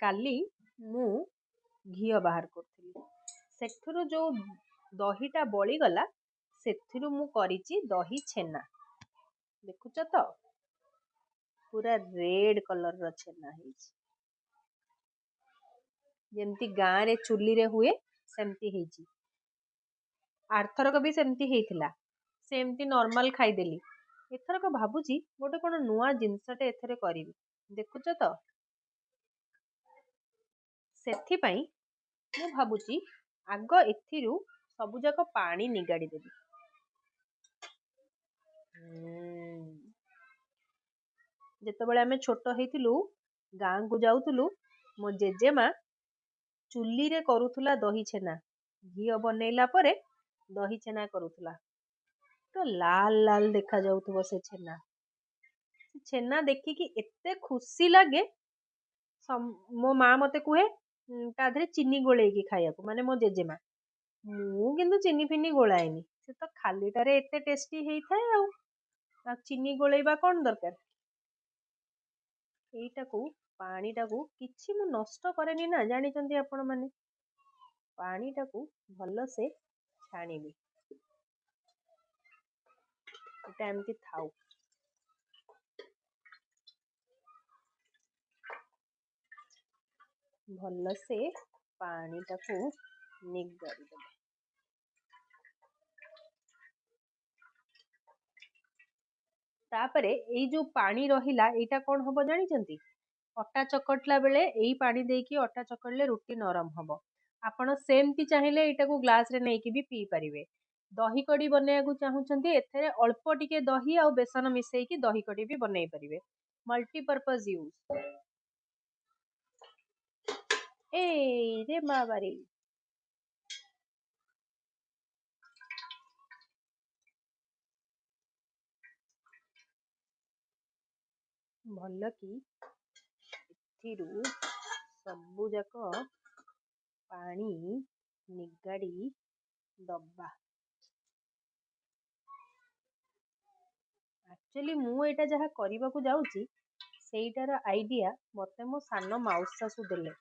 କାଲି ମୁଁ ଘିଅ ବାହାର କରୁଥିଲି, ସେଥିରୁ ଯେଉଁ ଦହିଟା ବଳିଗଲା ସେଥିରୁ ମୁଁ କରିଛି ଦହି ଛେନା। ଦେଖୁଛ ତ, ପୁରା ରେଡ୍ କଲର୍ର ଛେନା ହେଇଛି, ଯେମିତି ଗାଁରେ ଚୁଲିରେ ହୁଏ ସେମିତି ହେଇଛି। ଆରଥରକ ବି ସେମିତି ହେଇଥିଲା, ସେମିତି ନର୍ମାଲ ଖାଇଦେଲି। ଏଥରକ ଭାବୁଛି ଗୋଟେ କ'ଣ ନୂଆ ଜିନିଷଟେ ଏଥିରେ କରିବି। ଦେଖୁଛ ତ, ସେଥିପାଇଁ ମୁଁ ଭାବୁଛି ଆଗ ଏଥିରୁ ସବୁଯାକ ପାଣି ନିଗାଡ଼ି ଦେବି। ଯେତେବେଳେ ଆମେ ଛୋଟ ହେଇଥିଲୁ, ଗାଁକୁ ଯାଉଥିଲୁ, ମୋ ଜେଜେମା ଚୁଲିରେ କରୁଥିଲା ଦହି ଛେନା। ଘିଅ ବନେଇଲା ପରେ ଦହି ଛେନା କରୁଥିଲା, ପୁରା ଲାଲ ଲାଲ ଦେଖାଯାଉଥିବ ସେ ଛେନା। ସେ ଛେନା ଦେଖିକି ଏତେ ଖୁସି ଲାଗେ। ମୋ ମା ମୋତେ କୁହେ ତା ଦେହରେ ଚିନି ଗୋଳେଇକି ଖାଇବାକୁ, ମାନେ ମୋ ଜେଜେମା। ମୁଁ କିନ୍ତୁ ଚିନି ଫିନି ଗୋଳାଏନି, ସେ ତ ଖାଲିଟାରେ ଏତେ ଟେଷ୍ଟି ହେଇଥାଏ, ଆଉ ଚିନି ଗୋଳେଇବା କ'ଣ ଦରକାର? ଏଇଟାକୁ ପାଣିଟାକୁ କିଛି ମୁଁ ନଷ୍ଟ କରେନି ନା, ଜାଣିଛନ୍ତି ଆପଣମାନେ। ପାଣିଟାକୁ ଭଲସେ ଛାଣିବି। ଏଇଟା ଏମିତି ଥାଉ। ଭଲସେ ପାଣିଟାକୁ ନିଗାଡ଼ି ଦେବେ। ତାପରେ ଏଇ ଯେଉଁ ପାଣି ରହିଲା, ଏଇଟା କ'ଣ ହବ ଜାଣିଛନ୍ତି? ଅଟା ଚକଟିଲା ବେଳେ ଏଇ ପାଣି ଦେଇକି ଅଟା ଚକଟିଲେ ରୁଟି ନରମ ହବ। ଆପଣ ସେମିତି ଚାହିଁଲେ ଏଇଟାକୁ ଗ୍ଲାସରେ ନେଇକି ବି ପିଇ ପାରିବେ। ଦହି କଡ଼ି ବନେଇବାକୁ ଚାହୁଁଛନ୍ତି, ଏଥିରେ ଅଳ୍ପ ଟିକେ ଦହି ଆଉ ବେସନ ମିଶେଇକି ଦହି କଡ଼ି ବି ବନେଇ ପାରିବେ। Multipurpose use. ଏଇରେ ବାବାରେ, ଭଲ କି ଏଥିରୁ ସବୁଯାକ ପାଣି ନିଗାଡ଼ି ଦବା। ଆକ୍ଚୁଆଲି ମୁଁ ଏଇଟା ଯାହା କରିବାକୁ ଯାଉଛି, ସେଇଟାର ଆଇଡ଼ିଆ ମୋତେ ମୋ ସାନ ମାଉସୀ ଶାଶୁ ଦେଲେ।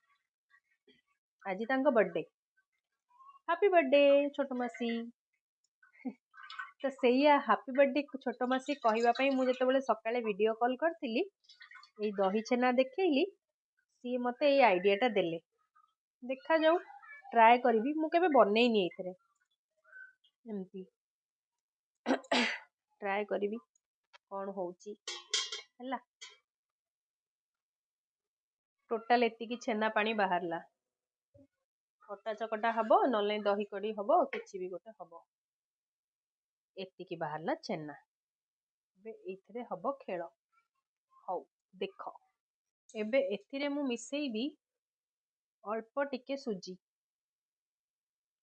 ଆଜି ତାଙ୍କ ବର୍ଥଡେ। ହାପି ବର୍ଥଡେ ଛୋଟ ମାସୀ। ତ ସେଇଆ ହାପି ବର୍ଥଡେ ଛୋଟ ମାସୀ କହିବା ପାଇଁ ମୁଁ ଯେତେବେଳେ ସକାଳେ ଭିଡ଼ିଓ କଲ୍ କରିଥିଲି, ଏଇ ଦହି ଛେନା ଦେଖେଇଲି, ସିଏ ମୋତେ ଏଇ ଆଇଡ଼ିଆଟା ଦେଲେ। ଦେଖାଯାଉ, ଟ୍ରାଏ କରିବି। ମୁଁ କେବେ ବନେଇନି ଏଇଥିରେ, ଏମିତି ଟ୍ରାଏ କରିବି କ'ଣ ହେଉଛି। ହେଲା, ଟୋଟାଲ ଏତିକି ଛେନା ପାଣି ବାହାରିଲା। ଅଟା ଚକଟା ହବ, ନହେଲେ ଦହି କଡ଼ି ହବ, କିଛି ବି ଗୋଟେ ହବ। ଏତିକି ବାହାରିଲା ଛେନା। ଏବେ ଏଇଥିରେ ହବ ଖେଳ। ହଉ ଦେଖ, ଏବେ ଏଥିରେ ମୁଁ ମିଶେଇବି ଅଳ୍ପ ଟିକେ ସୁଜି,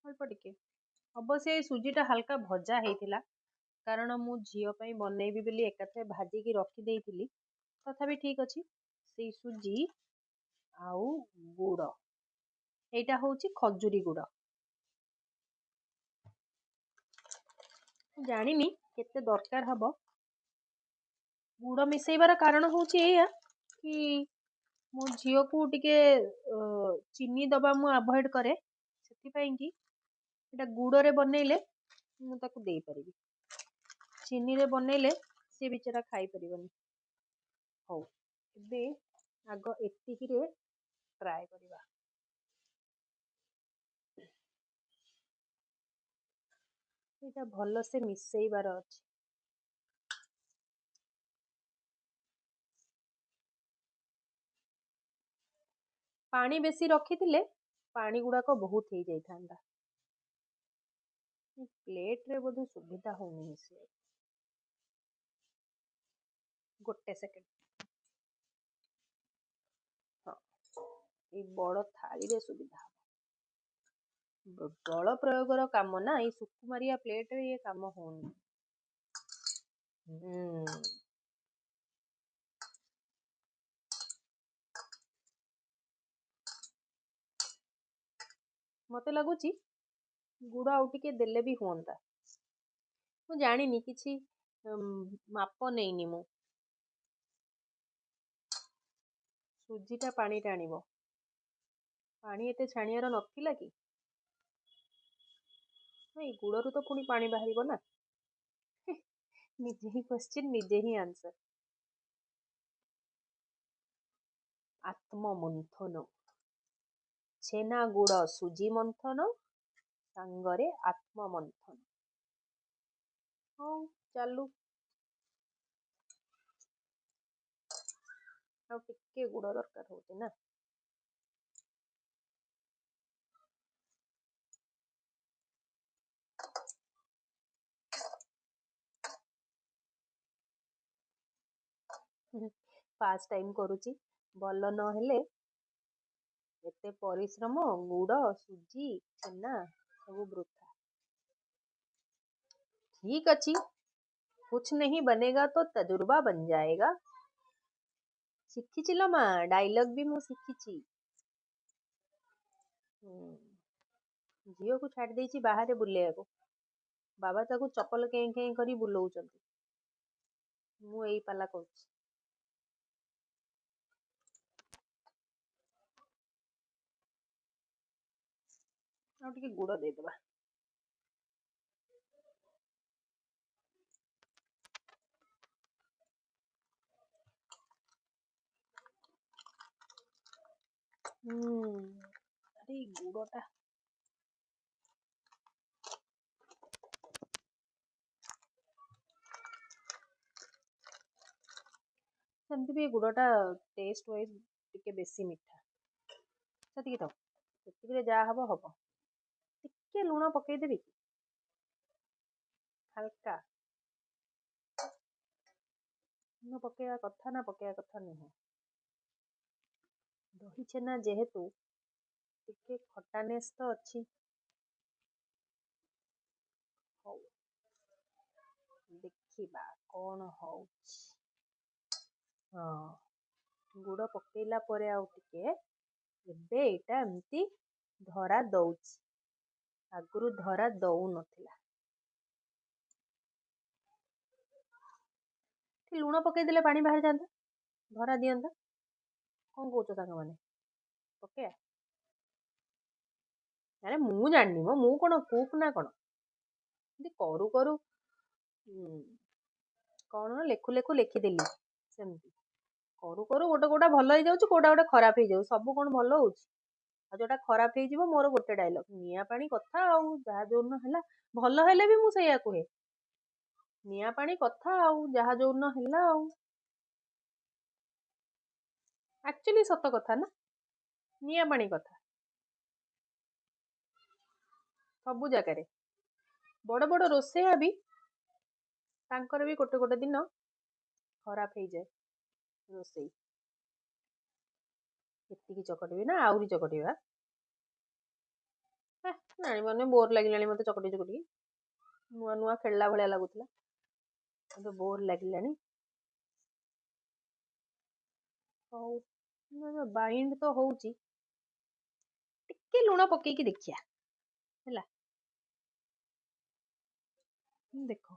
ଅଳ୍ପ ଟିକେ। ଅବଶ୍ୟ ଏଇ ସୁଜିଟା ହାଲକା ଭଜା ହେଇଥିଲା, କାରଣ ମୁଁ ଝିଅ ପାଇଁ ବନେଇବି ବୋଲି ଏକାଥରେ ଭାଜିକି ରଖିଦେଇଥିଲି। ତଥାପି ଠିକ୍ ଅଛି। ସେଇ ସୁଜି ଆଉ ଗୁଡ଼, ଏଇଟା ହେଉଛି ଖଜୁରୀ ଗୁଡ଼। ଜାଣିନି କେତେ ଦରକାର ହବ। ଗୁଡ଼ ମିଶେଇବାର କାରଣ ହେଉଛି ଏଇଆ କି ମୋ ଝିଅକୁ ଟିକେ ଚିନି ଦବା ମୁଁ ଆଭଏଡ଼ କରେ, ସେଥିପାଇଁ କି ଏଇଟା ଗୁଡ଼ରେ ବନେଇଲେ ମୁଁ ତାକୁ ଦେଇପାରିବି। ଚିନିରେ ବନେଇଲେ ସେ ବିଚରା ଖାଇପାରିବନି। ହଉ, ଏବେ ଆଗ ଏତିକିରେ ଟ୍ରାଏ କରିବା। ଏଇଟା ଭଲସେ ମିଶେଇବାର ଅଛି। ପାଣି ବେଶୀ ରଖିଥିଲେ ପାଣି ଗୁଡ଼ାକ ବହୁତ ହେଇଯାଇଥାନ୍ତା। ପ୍ଲେଟ୍ରେ ବୋଧେ ସୁବିଧା ହଉନି ମିଶେଇବାକୁ। ଗୋଟେ ସେକେଣ୍ଡ। ହଁ, ଏଇ ବଡ଼ ଥାଳିରେ ସୁବିଧା ହବ। ବଳ ପ୍ରୟୋଗର କାମ ନା, ଏଇ ସୁକୁମାରିଆ ପ୍ଲେଟ୍ରେ ଇଏ କାମ ହଉନି। ମୋତେ ଲାଗୁଛି ଗୁଡ଼ ଆଉ ଟିକେ ଦେଲେ ବି ହୁଅନ୍ତା। ମୁଁ ଜାଣିନି, କିଛି ମାପ ନେଇନି ମୁଁ। ସୁଜିଟା ପାଣି ଟାଣିବ। ପାଣି ଏତେ ଛାଣିବାର ନଥିଲା କି? ନାଇଁ, ଗୁଡ଼ରୁ ତ ପୁଣି ପାଣି ବାହାରିବ ନା। ନିଜେ ହିଁ କ୍ୱେଶ୍ଚିନ୍, ନିଜେ ହିଁ ଆନ୍ସର। ଆତ୍ମମନ୍ଥନ, ଛେନା ଗୁଡ଼ ସୁଜି ମନ୍ଥନ ସାଙ୍ଗରେ ଆତ୍ମମନ୍ଥନ। ହଉ, ଚାଲୁ। ଆଉ ଟିକେ ଗୁଡ଼ ଦରକାର ହଉଛି ନା? ଫାଷ୍ଟ ଟାଇମ୍ କରୁଛି, ଭଲ ନହେଲେ ଏତେ ପରିଶ୍ରମ, ଗୁଡ଼, ସୁଜି, ଛେନା ସବୁ ବୃଥା। ଠିକ ଅଛି, कुछ नहीं बनेगा तो तजुर्बा बन जाएगा। ଶିଖିଛି ଲୋ ମା, ଡାଇଲଗ ବି ମୁଁ ଶିଖିଛି। ଝିଅକୁ ଛାଡ଼ି ଦେଇଛି ବାହାରେ ବୁଲେଇବାକୁ, ବାବା ତାକୁ ଚପଲ କେଁ କେଁ କରି ବୁଲଉଛନ୍ତି, ମୁଁ ଏଇ ପାଲା କରୁଛି। ଆଉ ଟିକେ ଗୁଡ଼ ଦେଇଦେବା। ଆରେ, ଗୁଡ଼ଟା ସେମିତି ବି ଗୁଡ଼ଟା ଟେଷ୍ଟ ୱାଇଜ୍ ଟିକେ ବେଶୀ ମିଠା। ସେତିକି ଥାଉ, ସେତିକିରେ ଯାହା ହବ ହବ। ଟିକେ ଲୁଣ ପକେଇଦେବି କି ହାଲକା? ଲୁଣ ପକେଇବା କଥା ନା ପକେଇବା କଥା ନୁହଁ? ଦହି ଛେନା ଯେହେତୁ ଟିକେ ଖଟାନେସ୍ ତ ଅଛି। ହଉ, ଦେଖିବା କ'ଣ ହଉଛି। ହଁ, ଗୁଡ଼ ପକେଇଲା ପରେ ଆଉ ଟିକେ ଏବେ ଏଇଟା ଏମିତି ଧରା ଦଉଛି, ଆଗରୁ ଧରା ଦଉନଥିଲା। ଲୁଣ ପକେଇଦେଲେ ପାଣି ବାହାରି ଯାଆନ୍ତା, ଧରା ଦିଅନ୍ତା। କ'ଣ କହୁଛ ସାଙ୍ଗମାନେ, ପକେଇବା? ଆରେ ମୁଁ ଜାଣିନି ମ, ମୁଁ କ'ଣ କୁକ୍ ନା କ'ଣ? ଏମିତି କରୁ କରୁ କ'ଣ ଲେଖୁ ଲେଖୁ ଲେଖିଦେଲି। ସେମିତି କରୁ କରୁ ଗୋଟେ କୋଉଟା ଭଲ ହେଇଯାଉଛି, କୋଉଟା ଗୋଟେ ଖରାପ ହେଇଯାଉଛି। ସବୁ କ'ଣ ଭଲ ହଉଛି? ଆଉ ଯୋଉଟା ଖରାପ ହେଇଯିବ, ମୋର ଗୋଟେ ଡାଇଲଗ, ନିଆଁ ପାଣି କଥା, ଆଉ ଯାହା ଯୋଉଦିନ ହେଲା। ଭଲ ହେଲେ ବି ମୁଁ ସେଇଆ କୁହେ, ନିଆଁ ପାଣି କଥା, ଆଉ ଯାହା ଯୋଉଦିନ ହେଲା। ଆଉ ଆକ୍ଚୁଆଲି ସତ କଥା ନା, ନିଆଁ ପାଣି କଥା ସବୁ ଜାଗାରେ। ବଡ଼ ବଡ଼ ରୋଷେଇଆ ବି, ତାଙ୍କର ବି ଗୋଟେ ଗୋଟେ ଦିନ ଖରାପ ହେଇଯାଏ ରୋଷେଇ। ଏତିକି ଚକଟିବି ନା ଆହୁରି ଚକଟିବା? ଜାଣିପାରୁନି, ବୋର୍ ଲାଗିଲାଣି ମୋତେ ଚକଟି ଚକଟିକି। ନୂଆ ନୂଆ ଖେଳିଲା ଭଳିଆ ଲାଗୁଥିଲା, ଏବେ ବୋର୍ ଲାଗିଲାଣି। ହଉ, ବାଇଣ୍ଡ ତ ହଉଛି। ଟିକେ ଲୁଣ ପକେଇକି ଦେଖିବା ହେଲା। ଦେଖ,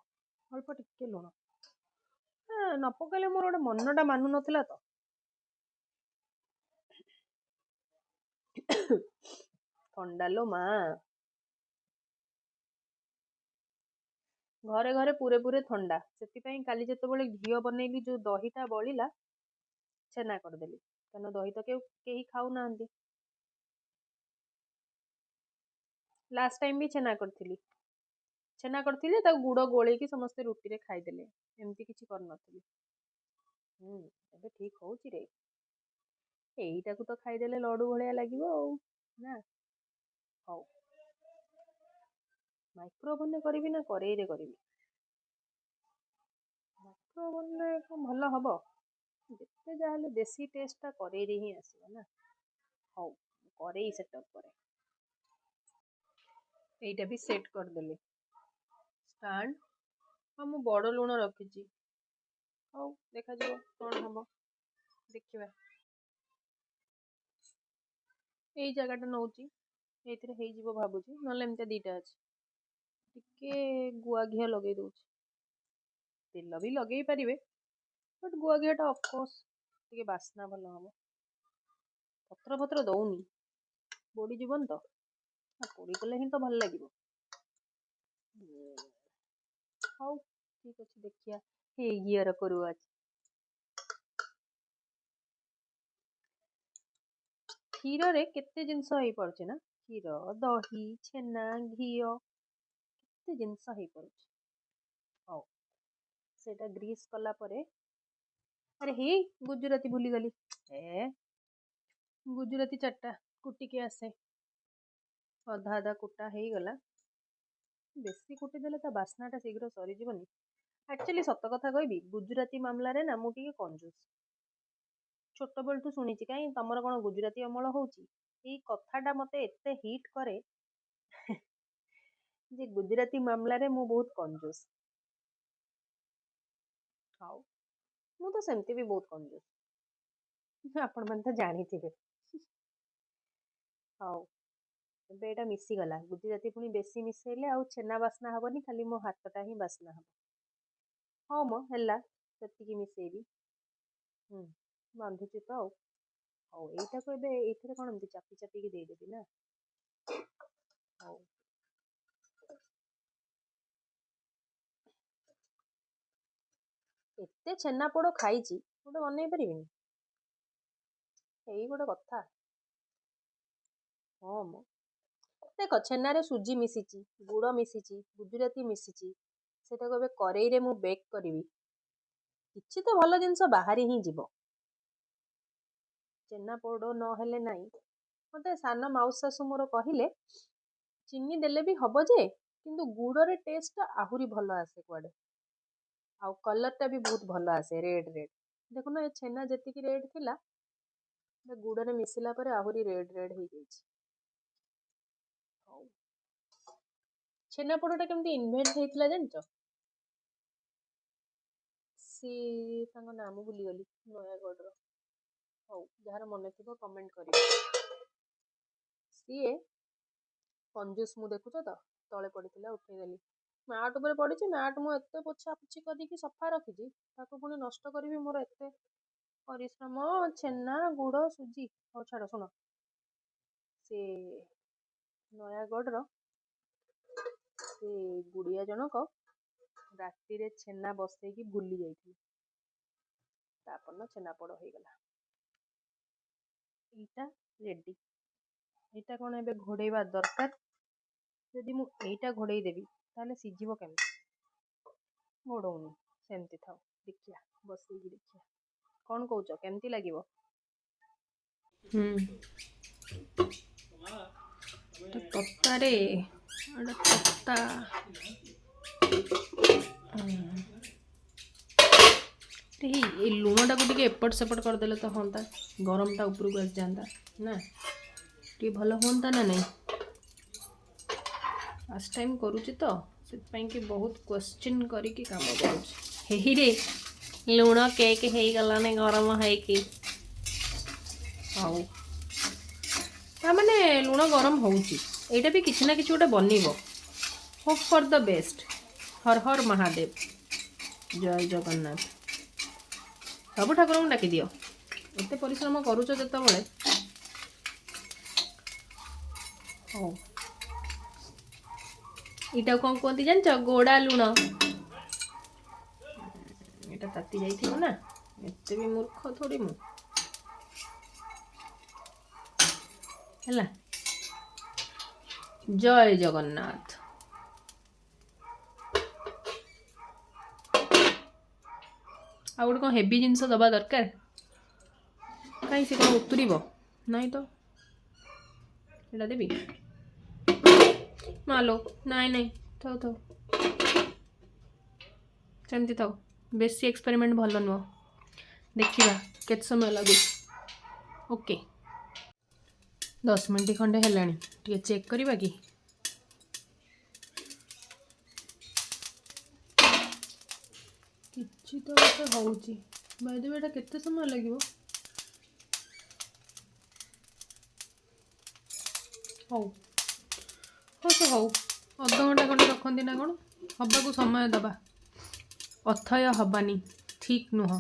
ଅଳ୍ପ ଟିକେ ଲୁଣ ନ ପକେଇଲେ ମୋର ଗୋଟେ ମନଟା ମାନୁନଥିଲା ତ। ଥଣ୍ଡା ଲୋ ମା, ଘରେ ଘରେ ପୁରେ ପୁରେ ଥଣ୍ଡା। ସେଥିପାଇଁ କାଲି ଯେତେବେଳେ ଘିଅ ବନେଇଲି, ଯୋଉ ଦହିଟା ବଳିଲା ଛେନା କରିଦେଲି, କାରଣ ଦହି ତ କେହି ଖାଉନାହାନ୍ତି। ଲାଷ୍ଟ ଟାଇମ୍ ବି ଛେନା କରିଥିଲି, ଛେନା କରିଥିଲି, ତାକୁ ଗୁଡ଼ ଗୋଳେଇକି ସମସ୍ତେ ରୁଟିରେ ଖାଇଦେଲେ। ଏମିତି କିଛି କରିନଥିଲି। ଏବେ ଠିକ ହଉଛି ରେ। ଏଇଟାକୁ ତ ଖାଇଦେଲେ ଲଡୁ ଭଳିଆ ଲାଗିବ ଆଉ ନା? ହଉ, ମାଇକ୍ରୋଓଭେନରେ କରିବି ନା କରେଇରେ କରିବି? ମାଇକ୍ରୋଓଭେନରେ କ'ଣ ଭଲ ହବ? ଯେତେ ଯାହାହେଲେ ଦେଶୀ ଟେଷ୍ଟଟା କରେଇରେ ହିଁ ଆସିବ ନା। ହଉ, କରେଇ ସେଟଅପ୍ କରେ। ଏଇଟା ବି ସେଟ୍ କରିଦେଲି ଷ୍ଟାଣ୍ଡ। ହଁ, ମୁଁ ବଡ଼ ଲୁଣ ରଖିଛି। ହଉ, ଦେଖାଯିବ କ'ଣ ହବ, ଦେଖିବା। ଏଇ ଜାଗାଟା ନଉଛି, ଏଇଥିରେ ହେଇଯିବ ଭାବୁଛି, ନହେଲେ ଏମିତି ଦୁଇଟା ଅଛି। ଟିକେ ଗୁଆ ଘିଅ ଲଗେଇ ଦଉଛି। ତେଲ ବି ଲଗେଇ ପାରିବେ, ବଟ୍ ଗୁଆ ଘିଅଟା ଅଫକୋର୍ସ ଟିକେ ବାସ୍ନା ଭଲ ହବ। ପତ୍ର ଫତ୍ର ଦଉନି। ପୋଡ଼ିଯିବନି ତ? ପୋଡ଼ିଗଲେ ହିଁ ତ ଭଲ ଲାଗିବ। ହଉ, ଠିକ୍ ଅଛି, ଦେଖିବା। ହେଇ, ଘିଅର କୋରୁଅ ଅଛି। କ୍ଷୀରରେ କେତେ ଜିନିଷ ହେଇପାରୁଛି ନା? କ୍ଷୀର, ଦହି, ଛେନା, ଘିଅ, କେତେ ଜିନିଷ ହେଇପାରୁଛି। ହଉ, ସେଇଟା ଗ୍ରୀସ୍ କଲା ପରେ, ଆରେ ହେଇ, ଗୁଜୁରାତି ଭୁଲିଗଲି। ଏ ଗୁଜୁରାତି 4ଟା କୁଟିକି ଆସେ। ଅଧା ଅଧା କୁଟା ହେଇଗଲା। ବେଶୀ କୁଟିଦେଲେ ତା ବାସ୍ନାଟା ଶୀଘ୍ର ସରିଯିବନି? ଆକ୍ଚୁଆଲି ସତ କଥା କହିବି, ଗୁଜୁରାତି ମାମଲାରେ ନା ମୁଁ ଟିକେ କଞ୍ଜୁସ। ଛୋଟବେଳଠୁ ଶୁଣିଛି, କାହିଁ ତମର କ'ଣ ଗୁଜୁରାତି ଅମଳ ହେଉଛି? ଏଇ କଥାଟା ମୋତେ ଏତେ ହିଟ୍ କରେ ଯେ ଗୁଜୁରାତି ମାମଲାରେ ମୁଁ ବହୁତ କଞ୍ଜୁସ। ହଉ, ମୁଁ ତ ସେମିତି ବି ବହୁତ କଞ୍ଜୁସ, ଆପଣମାନେ ତ ଜାଣିଥିବେ। ହଉ, ଏବେ ଏଇଟା ମିଶିଗଲା। ଗୁଜୁରାତି ପୁଣି ବେଶୀ ମିଶେଇଲେ ଆଉ ଛେନା ବାସ୍ନା ହେବନି, ଖାଲି ମୋ ହାତଟା ହିଁ ବାସ୍ନା ହେବ। ହଁ ମ, ହେଲା, ସେତିକି ମିଶେଇବି। ବାନ୍ଧୁଛି ତ ଆଉ। ହଉ, ଏଇଟାକୁ ଏବେ ଏଇଥିରେ କ'ଣ ଏମିତି ଚାପି ଚାପିକି ଦେଇଦେବି ନା? ହଉ, ଏତେ ଛେନାପୋଡ଼ ଖାଇଛି, ଗୋଟେ ବନେଇ ପାରିବିନି? ଏଇ ଗୋଟେ କଥା। ହଁ ମ, ଦେଖ, ଛେନାରେ ସୁଜି ମିଶିଛି, ଗୁଡ଼ ମିଶିଛି, ଗୁଜୁରାତି ମିଶିଛି। ସେଇଟାକୁ ଏବେ କରେଇରେ ମୁଁ ବେକ୍ କରିବି। କିଛି ତ ଭଲ ଜିନିଷ ବାହାରି ହିଁ ଯିବ। ଛେନାପୋଡ଼ ନହେଲେ ନାହିଁ। ମୋତେ ସାନ ମାଉସୀ ଶାଶୁ ମୋର କହିଲେ, ଚିନି ଦେଲେ ବି ହବ ଯେ, କିନ୍ତୁ ଗୁଡ଼ରେ ଟେଷ୍ଟଟା ଆହୁରି ଭଲ ଆସେ କୁଆଡ଼େ, ଆଉ କଲର୍ଟା ବି ବହୁତ ଭଲ ଆସେ, ରେଡ଼୍ ରେଡ଼୍। ଦେଖୁନ, ଏ ଛେନା ଯେତିକି ରେଡ଼୍ ଥିଲା, ଗୁଡ଼ରେ ମିଶିଲା ପରେ ଆହୁରି ରେଡ଼୍ ରେଡ଼୍ ହେଇଯାଇଛି। ହଉ, ଛେନାପୋଡ଼ଟା କେମିତି ଇନଭେଣ୍ଟ ହେଇଥିଲା ଜାଣିଛ? ସିଏ ତାଙ୍କ ନାଁ ମୁଁ ଭୁଲିଗଲି, ନୟାଗଡ଼ର। ହଉ, ଯାହାର ମନେ ଥିବ କମେଣ୍ଟ କରିବେ। ସିଏ କଞ୍ଜୁସ ମୁଁ, ଦେଖୁଛ ତ, ତଳେ ପଡ଼ିଥିଲା, ଉଠେଇଦେଲି। ମ୍ୟାଟ୍ ଉପରେ ପଡ଼ିଛି। ମ୍ୟାଟ୍ ମୁଁ ଏତେ ପୋଛାପୋଛି କରିକି ସଫା ରଖିଛି, ତାକୁ ପୁଣି ନଷ୍ଟ କରିବି? ମୋର ଏତେ ପରିଶ୍ରମ, ଛେନା, ଗୁଡ଼, ସୁଜି। ହଉ ଛାଡ଼, ଶୁଣ, ସେ ନୟାଗଡ଼ର ସେ ଗୁଡ଼ିଆ ଜଣକ ରାତିରେ ଛେନା ବସେଇକି ଭୁଲି ଯାଇଥିଲେ, ତାପରଦିନ ଛେନାପୋଡ଼ ହେଇଗଲା। ଏଇଟା ରେଡ଼ି। ଏଇଟା କ'ଣ ଏବେ ଘୋଡ଼େଇବା ଦରକାର? ଯଦି ମୁଁ ଏଇଟା ଘୋଡ଼େଇ ଦେବି ତାହେଲେ ସିଝିବ କେମିତି? ଘୋଡ଼ଉନି, ସେମିତି ଥାଉ। ଦେଖିବା, ବସେଇକି ଦେଖିବା। କ'ଣ କହୁଛ, କେମିତି ଲାଗିବ? ତତ୍ତାରେ ଏଇଟା ତତ୍ତା। ଏଇ ଲୁଣଟାକୁ ଟିକେ ଏପଟ ସେପଟ କରିଦେଲେ ତ ହୁଅନ୍ତା, ଗରମଟା ଉପରକୁ ଆସିଯାଆନ୍ତା ନା, ଟିକେ ଭଲ ହୁଅନ୍ତା ନା ନାହିଁ? ଫାର୍ଷ୍ଟ ଟାଇମ୍ କରୁଛି ତ, ସେଥିପାଇଁ କି ବହୁତ କ୍ୱେଶ୍ଚିନ୍ କରିକି କାମ କରୁଛି। ହେଇରେ, ଲୁଣ କେକ୍ ହେଇଗଲାଣି ଗରମ ହେଇକି। ହଉ, ତାମାନେ ଲୁଣ ଗରମ ହେଉଛି। ଏଇଟା ବି କିଛି ନା କିଛି ଗୋଟେ ବନିବ। Hope for the best. Har Har Mahadev, ଜୟ ଜଗନ୍ନାଥ, ସବୁ ଠାକୁରଙ୍କୁ ଡାକିଦିଅ, ଏତେ ପରିଶ୍ରମ କରୁଛ ଯେତେବେଳେ। ହଉ, ଏଇଟାକୁ କ'ଣ କୁହନ୍ତି ଜାଣିଛ? ଗୋଡ଼ା ଲୁଣ। ଏଇଟା ତାତି ଯାଇଥିବ ନା? ଏତେ ବି ମୂର୍ଖ ଥୋଡ଼ି ମୁଁ। ହେଲା, ଜୟ ଜଗନ୍ନାଥ। ଆଉ ଗୋଟେ କ'ଣ ହେଭି ଜିନିଷ ଦେବା ଦରକାର? କାହିଁ, ସେ କ'ଣ ଉତୁରିବ? ନାଇଁ ତ। ଏଇଟା ଦେବି ମାଲୋ। ନାଇଁ ନାଇଁ, ଥାଉ ଥାଉ, ସେମିତି ଥାଉ। ବେଶୀ ଏକ୍ସପେରିମେଣ୍ଟ ଭଲ ନୁହଁ। ଦେଖିବା କେତେ ସମୟ ଲାଗୁଛି। ଓକେ, 10 ମିନିଟ୍ ଖଣ୍ଡେ ହେଲାଣି। ଟିକେ ଚେକ୍ କରିବା କି? କିଛି ତ ଗୋଟେ ହେଉଛି। ବାଇଦେବେ, ଏଇଟା କେତେ ସମୟ ଲାଗିବ? ହଉ ହଉ, ସେ ହଉ। ଅଧଘଣ୍ଟା ଖଣ୍ଡେ ରଖନ୍ତି ନା କ'ଣ? ହବାକୁ ସମୟ ଦେବା। ଅଥୟ ହବାନି ଠିକ୍ ନୁହଁ।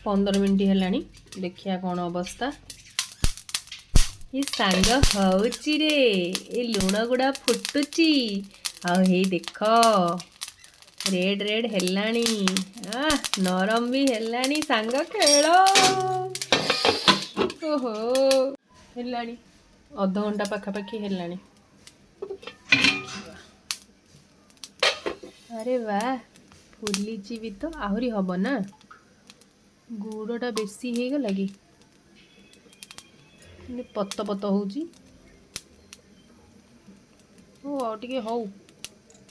15 ମିନିଟ୍ ହେଲାଣି, ଦେଖିବା କ'ଣ ଅବସ୍ଥା। ଏ ସାଙ୍ଗ ହଉଛି ରେ, ଏ ଲୁଣ ଗୁଡ଼ା ଫୁଟୁଛି। ଆଉ ହେଇ ଦେଖ, ରେଡ୍ ରେଡ୍ ହେଲାଣି, ନରମ ବି ହେଲାଣି। ସାଙ୍ଗ ଖେଳ, ଓହୋ, ହେଲାଣି ଅଧଘଣ୍ଟା ପାଖାପାଖି ହେଲାଣି। ଆରେ ବା, ଫୁଲିଛି ବି ତ, ଆହୁରି ହବ ନା? ଗୁଡ଼ଟା ବେଶୀ ହେଇଗଲା କି? ପତ ପତ ହେଉଛି। ହଉ, ଆଉ ଟିକେ ହଉ,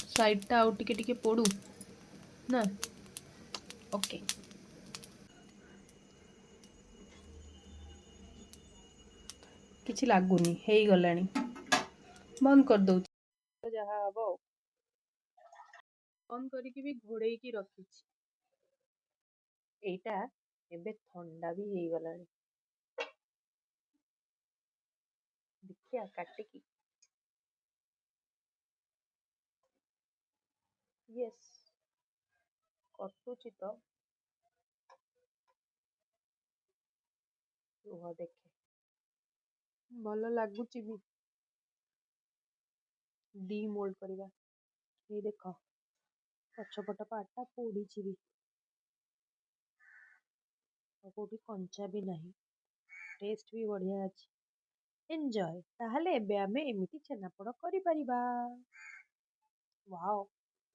ସାଇଡ଼ଟା ଆଉ ଟିକେ ଟିକେ ପୋଡ଼ୁ ନା। ଓକେ, କିଛି ଲାଗୁନି, ହେଇଗଲାଣି, ବନ୍ଦ କରିଦେଉଛି। ଯାହା ହବ ଆଉ ବନ୍ଦ କରିକି ବି ଘୋଡ଼େଇକି ରଖିଛି। ଏଇଟା ଏବେ ଥଣ୍ଡା ବି ହେଇଗଲାଣି। ଦେଖିବା କାଟିକି। ୟେସ୍, କଟୁଛି ତ। ରୁହ ଦେଖେ, ଭଲ ଲାଗୁଛି ବି। ଡି ମୋଲ୍ଡ କରିବା। ଏଇ ଦେଖ, ପଛପଟ ପାର୍ଟଟା ପୋଡ଼ିଛି ବି, ଆଉ କେଉଁଠି କଞ୍ଚା ବି ନାହିଁ। ଟେଷ୍ଟ ବି ବଢ଼ିଆ ଅଛି। ଏନ୍ଜୟ। ତାହେଲେ ଏବେ ଆମେ ଏମିତି ଛେନାପୋଡ଼ କରିପାରିବା। ୱାଓ।